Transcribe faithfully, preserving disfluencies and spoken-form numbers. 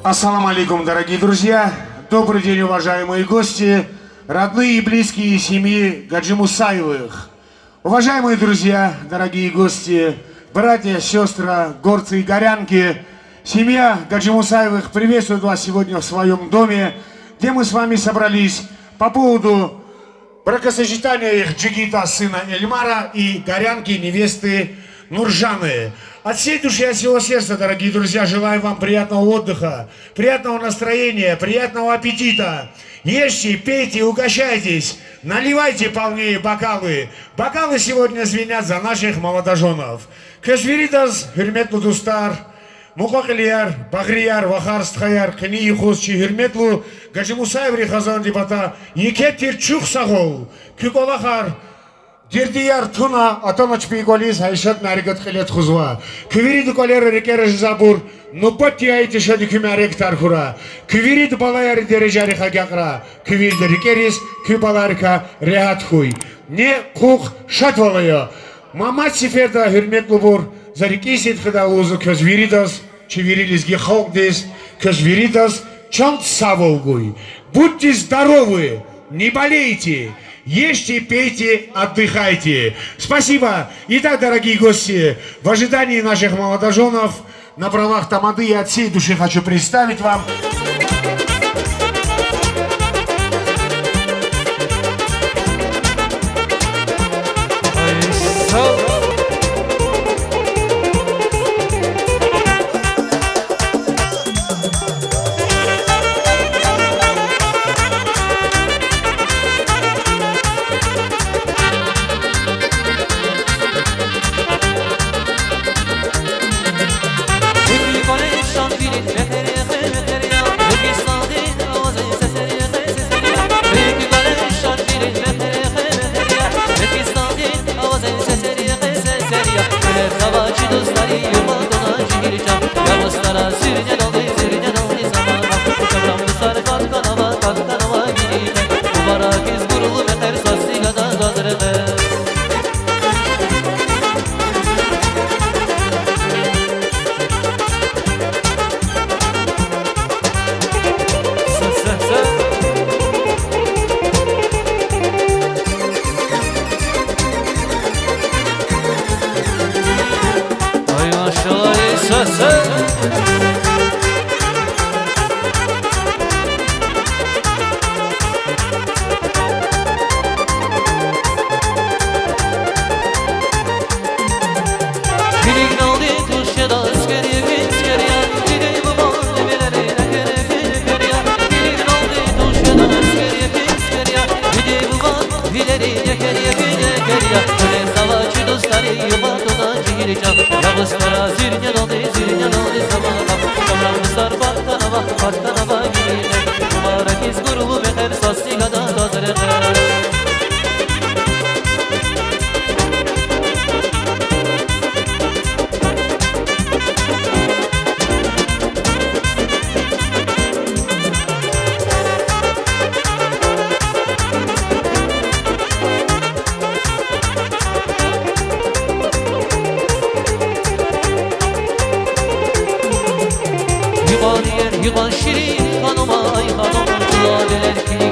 Ассаламу алейкум, дорогие друзья! Добрый день, уважаемые гости, родные и близкие семьи Гаджимусаевых! Уважаемые друзья, дорогие гости, братья, сёстры, горцы и горянки, семья Гаджимусаевых приветствует вас сегодня в своём доме, где мы с вами собрались по поводу бракосочетания их джигита, сына Эльмара, и горянки, невесты Нуржаны. От всей души, от всего сердца, дорогие друзья, желаю вам приятного отдыха, приятного настроения, приятного аппетита. Ешьте, пейте, угощайтесь, наливайте полнее бокалы. Бокалы сегодня звенят за наших молодожёнов. Квез виридаз, гьуьрметлу дустар, мукьва-кьилияр, багърияр, вахар, стхаяр, къенин юкъуз чи гьуьрметлу Гаджимусаеврин хазанди пата еке тир чухсагъул. Куь кӀвалахар, дердияр туна, атана чпин кӀвализ, гьа и шад мярекат кьиле тухузва. Куь виридан кӀвалера, рикӀера жезабур нубатдин яйди шади куь мярекатар хьурай. Куь вирида балаяр дережайрихъ агакьрай. Куь вирида рикӀериз куь балайрикай регьят хьуй. Не хъухъ, шадвал ая. Мад-мад сеферда, гьуьрметлубур, за рикӀин сидкьидай лугьузва квез виридаз, чи вири лезги халкьдиз, квез виридаз чандин сагъвал гуй. Будьте здоровы, не болейте, ешьте, пейте, отдыхайте. Спасибо. Итак, дорогие гости, в ожидании наших молодожёнов на правах тамады я от всей души хочу представить вам Юкьван иер, юкьван ширин ханум, ай ханум, лалелер килиг